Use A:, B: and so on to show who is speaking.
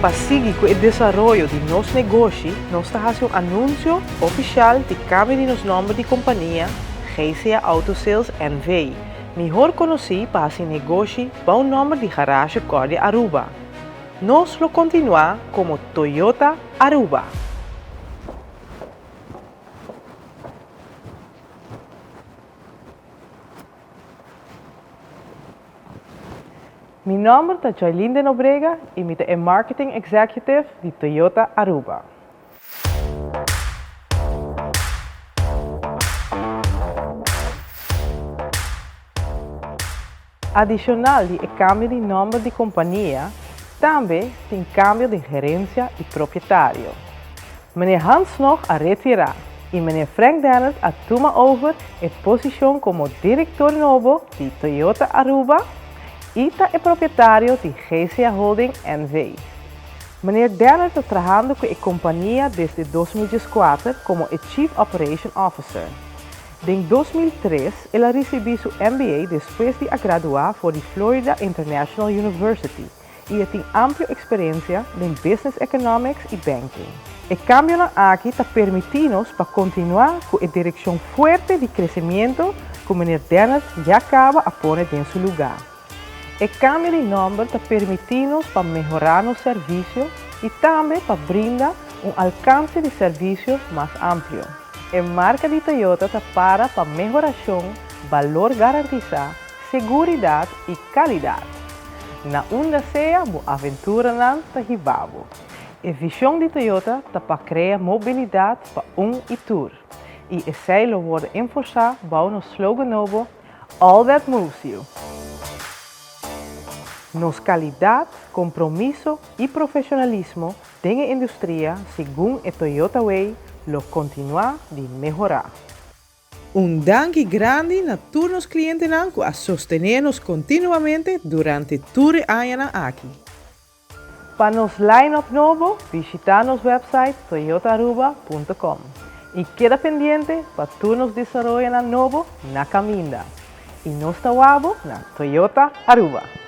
A: Pa sigui ku e desaroyo di nos negoshi nos ta hasi un anunsio ofishal di kambio di nos nòmber di kompania GCA Auto Sales NV, mihor konosí pa hasi negoshi bou nòmber di Garage Cordia Aruba. Nos lo kontinuá komo Toyota Aruba. Mi nòmber ta Joylyn de Nobrega i mi ta e Marketing Executive di Toyota Aruba. Adishonal di e kambio di nòmber di kompania, tambe tin kambio den gerensia i propietario. Meneer Hans Nog a retirá i meneer Frank Dennert a tuma over e posishon komo direktor nobo di Toyota Aruba i ta e propietario di GCA Holding NV. Meneer Dennert ta trahando ku e kompania desde 2014 komo e Chief Operation Officer. Den 2003 el a risibí su MBA despues di a graduá for di Florida International University i e tin amplio eksperensia den business economics i banking. E kambionan aki ta permití nos pa kontinuá ku e direkshon fuerte di kresemiento ku meneer Dennert ya kaba a pone den su lugá. E kambio di nòmber ta permití nos pa mehorá nos servisio i tambe pa brinda un alkanse di servisio mas amplio. E marka di Toyota ta para pa mehorashon, balor garantisá, seguridat i kalidat. Na unda sea bo aventuranan ta hiba bo. E vishon di Toyota ta pa krea mobilidat pa un i tur, i esei lo wòrdu enforsá bou nos slogan nobo All that moves you. Nos kalidat, kompromiso i profeshonalismo den e industria segun e Toyota Way lo kontinuá di mehorá. Un danki grandi na tur nos klientenan ku a sostené nos kontinuamente durante tur e añanan aki. Pa nos line-up nobo, bishitá nos website toyotaaruba punto com i keda pendiente pa tur nos desaroyonan nobo na kaminda. I nos ta wak bo na Toyota Aruba!